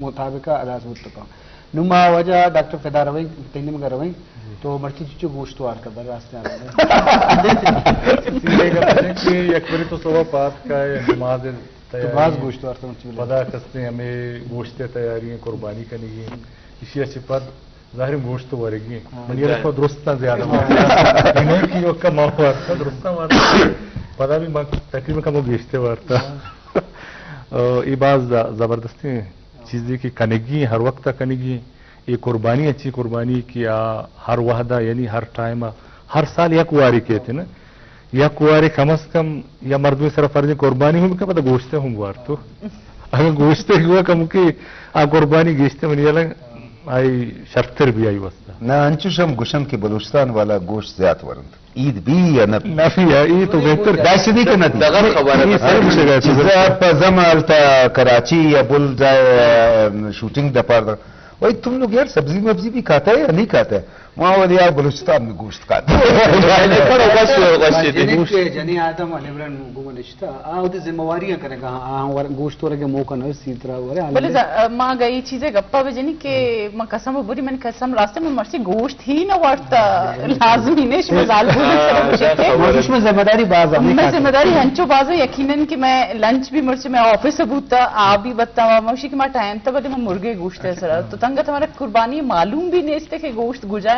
مطابق ءَ ہلاس بوت کن۔ نوں ما واجہ ڈاکٹر فدا رویں، تئی نیمگ ءَ رویں، تو مرچی چچو گوشت وارتہ بر راست جان۔ سیدھے گپ اِنت کہ یک بری تو صبح پاد کائے، نماز تو تیاری باز اِنت۔ گوشت وارتہ مرچی بلے۔ پدا کستیں ہمیں گوشت تیاری اِنت، قربانی کنگی اِنت۔ ایشی ءَ چہ پد ظاہر اِنت گوشت تو ورگی اِنت۔ ہاں۔ منی یلہ شما درستاں زیادہ وارتہ۔ انہوں کی یوکا ما وارتہ، درستاں وارتہ۔ پدا بھی ما تقریباً کمو گیشتے وارتہ۔ ہاں۔ او، اے باز ز-، زبردستیں چیزے کہ کنگی اِنت، ہر وقت ءَ کنگی اِنت۔ اے قربانی انچیں قربانی کہ آ ہر وہد ءَ، یعنی ہر ٹائم ءَ، ہر سال یک وارے کیت نا۔ یک وارے کم از کم یا مردمے سرا فرض اِنت قربانی ہم بکن، پدا گوشت ہم وارتو۔ اگاں گوشت گوا کم کہ آ قربانی گیشت منی یلہ آئی شرتر بی آئی واسطہ۔ نہ، انچوش ہم گوشن کہ بلوچستان والا گوشت زیات ورنت۔ عید بی یا نہ بی؟ نہ بی، اے تو بہتر۔ داشت دی کہ نہ دی؟ دغه خبره اے ده۔ سر مشکل ہے۔ چیزا پہ زمالتا کراچی یا بل جائے، اے، شوٹنگ دپار دا۔ بھائی، تم لوگ یار سبزی مبزی بھی کھاتا ہے یا نہیں کھاتا ہے؟ وہاں والے یار بلوچستان میں گوشت کھاتے ہیں۔ بڑا وش، وش دے۔ جنین کہ جنین آدم والے برن گو نشتا، آ، اودے ذمہ واریاں کرے گا، آ، ور-، گوشت ورگے موقع نہ سی ترا ورے، بلے حالانکہ ز-، ما گئی چیزے گپا بجنی کہ من قسم بری، من قسم راستے من مرچی گوشت ہی نہ وارتا، لازمی نہیں، شما زال بوجن سر مشکل۔ ہاں، ہاں۔ اس میں ذمہ داری باز ہے، میں ذمہ داری ہنچو باز ہے، یقیناً کہ میں لنچ بھی مرچی میں آفس بوتا، آ بھی بتا، موشی کہ ما ٹائم تا بلے میں مرغے گوشت ہے سر۔ تو تنگت ہمارا قربانی معلوم بھی نہیں اس کہ گوشت گجا